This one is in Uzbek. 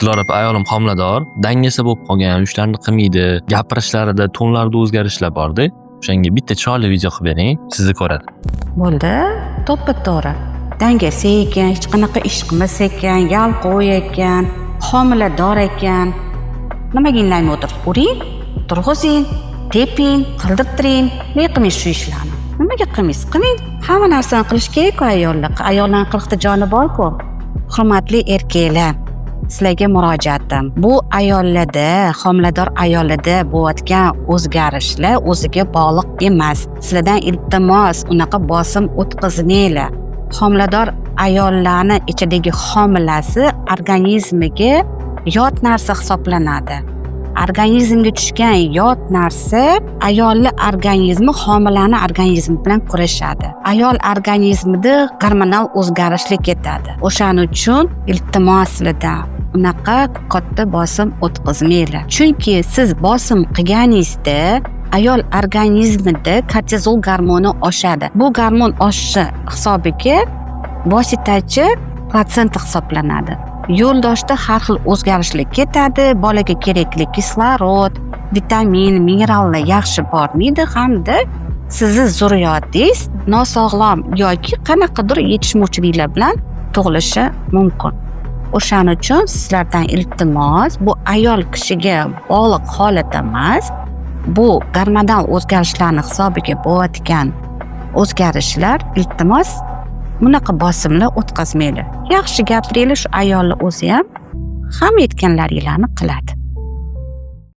Dilorav, ayolim homilador, dangasa bo'lib qolgan, ishlarini qilmaydi, gapirishlarida, tonlarida o'zgarishlar borda. O'shanga bitta chiroyli video qilib bering, sizni ko'radi. Bo'ldi, to'ppa to'g'ri. Dangasa ekan, hech qanaqa ish qilmas ekan, yalqov ekan, homilador ekan. Nimaga indamay o'tirib? Uring, turg'izing, teping, qildirtiring. Nega qilmaysiz shu ishlarni? Nimaga qilmaysiz? Qiling. Hamma narsani qilish kerak-ku ayollar. Ayollarning qirqta joni bor-ku. Hurmatli erkaklar, sizlarga murojaatim. Bu ayollarda, homilador ayollarda bo'layotgan o'zgarishlar o'ziga bog'liq emas. Sizlardan iltimos, unaqa bosim o'tkazmanglar. Homilador ayollarni ichidagi homilasi organizmiga yot narsa hisoblanadi. Organizmga tushgan yot narsa ayolni organizmi homilani organizmi bilan kurashadi. Ayol organizmida gormonal o'zgarishlar ketadi. O'shaning uchun iltimos sizlardan, unaqa katta bosim o'tkazmanglar. Chunki siz bosim qilganingizda ayol organizmida kortizol gormoni oshadi. Bu gormon oshishi hisobiga vositachi platsenta hisoblanadi. Yo'ldoshda har xil o'zgarishlar ketadi, bolaga kerakli kislorod, vitamin, minerallar yaxshi bormaydi hamda sizni zurriyotingiz nosog'lom yoki qanaqadir yetishmovchiliklar bilan tug'ilishi mumkin. O'shaning uchun sizlardan iltimos, bu ayol kishiga bog'liq holat emas. Bu gormonal o'zgarishlarni hisobiga bo'layotgan o'zgarishlar, iltimos, bunaqa bosimlar o'tkazmanglar. Yaxshi gapiringlar, shu ayolni o'zi ham hamma aytganlaringlarni qiladi.